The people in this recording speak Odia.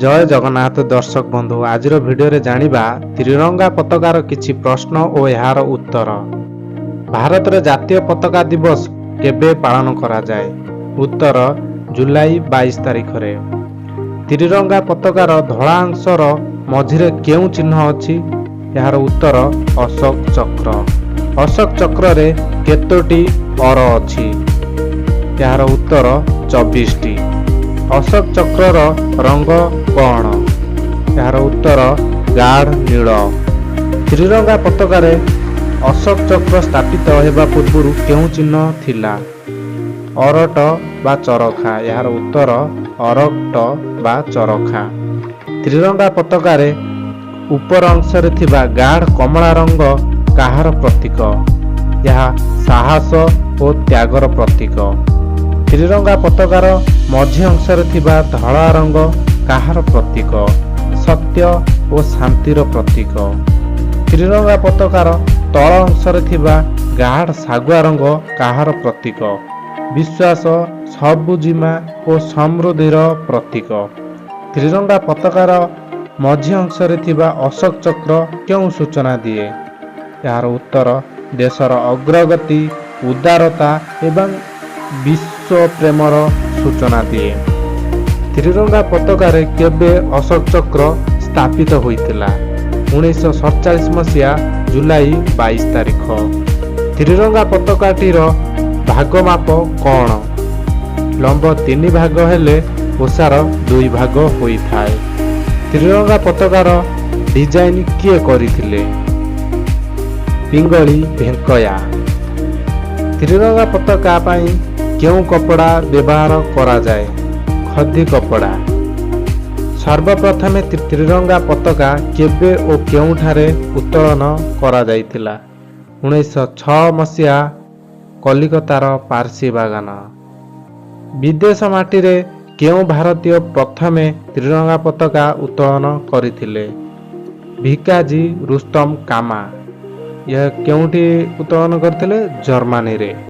ଜୟ ଜଗନ୍ନାଥ ଦର୍ଶକ ବନ୍ଧୁ, ଆଜିର ଭିଡ଼ିଓରେ ଜାଣିବା ତ୍ରିରଙ୍ଗା ପତାକାର କିଛି ପ୍ରଶ୍ନ ଓ ଏହାର ଉତ୍ତର। ଭାରତରେ ଜାତୀୟ ପତାକା ଦିବସ କେବେ ପାଳନ କରାଯାଏ? ଉତ୍ତର, ଜୁଲାଇ 22 ତାରିଖରେ। ତ୍ରିରଙ୍ଗା ପତାକାର ଧଳା ଅଂଶର ମଝିରେ କେଉଁ ଚିହ୍ନ ଅଛି? ଏହାର ଉତ୍ତର, ଅଶୋକ ଚକ୍ର। ଅଶୋକ ଚକ୍ରରେ କେତୋଟି ଅର ଅଛି? ଏହାର ଉତ୍ତର, 24ଟି। ଅଶୋକ ଚକ୍ରର ରଙ୍ଗ କଣ? ଏହାର ଉତ୍ତର, ଗାଢ଼ ନୀଳ। ତ୍ରିରଙ୍ଗା ପତାକାରେ ଅଶୋକ ଚକ୍ର ସ୍ଥାପିତ ହେବା ପୂର୍ବରୁ କେଉଁ ଚିହ୍ନ ଥିଲା? ଅରଟ ବା ଚରଖା। ଏହାର ଉତ୍ତର, ଅରଟ ବା ଚରଖା। ତ୍ରିରଙ୍ଗା ପତାକାରେ ଉପର ଅଂଶରେ ଥିବା ଗାଢ଼ କମଳା ରଙ୍ଗ କାହାର ପ୍ରତୀକ? ଏହା ସାହସ ଓ ତ୍ୟାଗର ପ୍ରତୀକ। ତ୍ରିରଙ୍ଗା ପତାକାର ମଝି ଅଂଶରେ ଥିବା ଧଳା ରଙ୍ଗ କାହାର ପ୍ରତୀକ? ସତ୍ୟ ଓ ଶାନ୍ତିର ପ୍ରତୀକ। ତ୍ରିରଙ୍ଗା ପତାକାର ତଳ ଅଂଶରେ ଥିବା ଗାଢ଼ ଶାଗୁଆ ରଙ୍ଗ କାହାର ପ୍ରତୀକ? ବିଶ୍ୱାସ, ସବୁଜିମା ଓ ସମୃଦ୍ଧିର ପ୍ରତୀକ। ତ୍ରିରଙ୍ଗା ପତାକାର ମଝି ଅଂଶରେ ଥିବା ଅଶୋକ ଚକ୍ର କେଉଁ ସୂଚନା ଦିଏ? ଏହାର ଉତ୍ତର, ଦେଶର ଅଗ୍ରଗତି, ଉଦାରତା ଏବଂ ବିଶ୍ୱ ପ୍ରେମର ସୂଚନା ଦିଏ। ତ୍ରିରଙ୍ଗା ପତାକାରେ କେବେ ଅଶୋକ ଚକ୍ର ସ୍ଥାପିତ ହୋଇଥିଲା? 1947 ମସିହା ଜୁଲାଇ 22 ତାରିଖ। ତ୍ରିରଙ୍ଗା ପତାକାଟିର ଭାଗ ମାପ କ'ଣ? ଲମ୍ବ ତିନି ଭାଗ ହେଲେ ଓସାର ଦୁଇ ଭାଗ ହୋଇଥାଏ। ତ୍ରିରଙ୍ଗା ପତାକାର ଡିଜାଇନ କିଏ କରିଥିଲେ? ପିଙ୍ଗଳି ଭେଙ୍କୟା। ତ୍ରିରଙ୍ଗା ପତାକା ପାଇଁ କେଉଁ କପଡ଼ା ବ୍ୟବହାର କରାଯାଏ? ଖଦି କପଡ଼ା। ସର୍ବପ୍ରଥମେ ତ୍ରିରଙ୍ଗା ପତାକା କେବେ ଓ କେଉଁଠାରେ ଉତ୍ତୋଳନ କରାଯାଇଥିଲା? 1906 ମସିହା, କଲିକତାର ପାର୍ସୀ ବାଗାନ। ବିଦେଶ ମାଟିରେ କେଉଁ ଭାରତୀୟ ପ୍ରଥମେ ତ୍ରିରଙ୍ଗା ପତାକା ଉତ୍ତୋଳନ କରିଥିଲେ? ଭିକାଜୀ ରୁସ୍ତମ କାମା। ଏହା କେଉଁଠି ଉତ୍ତୋଳନ କରିଥିଲେ? ଜର୍ମାନୀରେ।